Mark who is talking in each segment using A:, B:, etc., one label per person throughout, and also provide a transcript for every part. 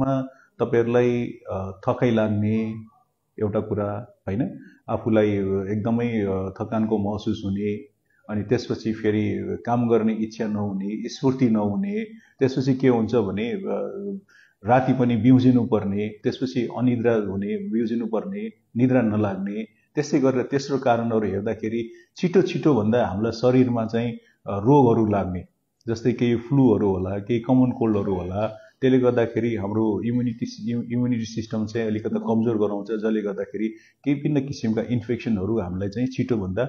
A: सुरुमा तपाईहरुलाई थकाइ लाग्ने एउटा कुरा हैन, आफूलाई एकदमै थकानको महसुस हुने, अनि त्यसपछि फेरि काम गर्ने इच्छा नहुने, स्फूर्ति नहुने, त्यसपछि के हुन्छ भने राति पनि बिउजिनु पर्ने, त्यसपछि अनिद्रा हुने, बिउजिनु पर्ने, निद्रा नलाग्ने, त्यसै गरेर तेस्रो कारणहरु हेर्दाखेरि छिटो छिटो भन्दा हामीलाई शरीरमा चाहिँ रोगहरु लाग्ने, जस्तै केही फ्लूहरु होला, केही कमन कोल्डहरु होला, त्यसले गर्दाखेरि हाम्रो इम्युनिटी सिस्टम चाहिँ अलिकति कमजोर गराउँछ, जसले गर्दाखेरि केही विभिन्न किसिमका इन्फेक्सनहरु हामीलाई चाहिँ छिटो भन्दा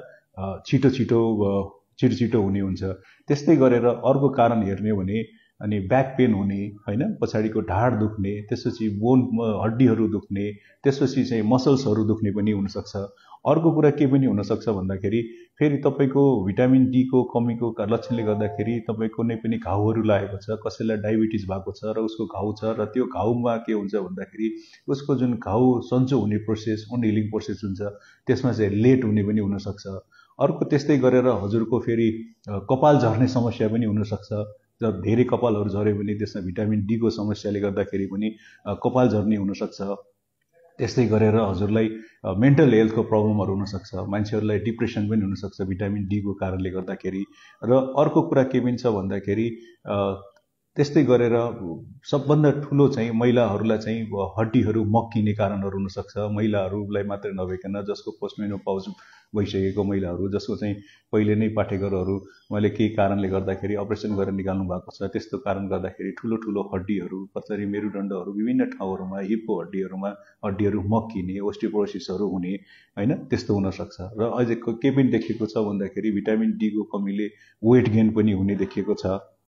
A: छिटो हुने हुन्छ। त्यस्तै गरेर अर्को कारण हेर्ने हो भने अनि ब्याक पेन हुने हैन, पछाडीको ढाड दुख्ने, त्यसपछि बोन हड्डीहरु दुख्ने, त्यसपछि चाहिँ मसल्सहरु दुख्ने पनि हुन सक्छ। अर्को कुरा के पनि हुन सक्छ भन्दाखेरि फेरि तपाईको भिटामिन डी को कमीको लक्षणले गर्दाखेरि तपाईको कुनै पनि घाउहरु लागेको छ, कसैलाई डायबिटिज भएको छ र उसको घाउ छ र त्यो घाउमा के हुन्छ भन्दाखेरि उसको जुन घाउ सन्चो हुने प्रोसेस, वुन्ड हिलिङ प्रोसेस हुन्छ, त्यसमा चाहिँ लेट हुने पनि हुन सक्छ। अर्को त्यस्तै गरेर हजुरको फेरि कपाल झर्ने समस्या पनि हुन सक्छ। जब धेरै कपालहरु झर्यो भने त्यसमा भिटामिन डी को समस्याले गर्दाखेरि पनि कपाल झर्ने हुन सक्छ। त्यस्तै गरेर हजुरलाई मेन्टल हेल्थको प्रब्लमहरु हुन सक्छ, मान्छेहरुलाई डिप्रेसन पनि हुन सक्छ भिटामिन डी को कारणले गर्दाखेरि। र अर्को कुरा के पनि छ भन्दाखेरि त्यस्तै गरेर सबभन्दा ठूलो चाहिँ महिलाहरुलाई चाहिँ हड्डीहरु मक्किने कारणहरु हुन सक्छ। महिलाहरुलाई मात्रै नभइकन जसको पोस्टमेनोपाउज भइसकेको महिलाहरु, जसको चाहिँ पहिले नै पाठेघरहरु मैले केही कारणले गर्दाखेरि अपरेसन गरेर निकाल्नु भएको छ, त्यस्तो कारण गर्दाखेरि ठूलो ठूलो हड्डीहरु, पछाडी मेरुदण्डहरु, विभिन्न ठाउँहरुमा हिपको हड्डीहरु मक्किने, ओस्टियोपोरोसिसहरु हुने हैन, त्यस्तो हुन सक्छ। र अझै के पनि देखिएको छ भन्दाखेरि भिटामिन डी को कमीले वेट गेन पनि हुने देखिएको छ।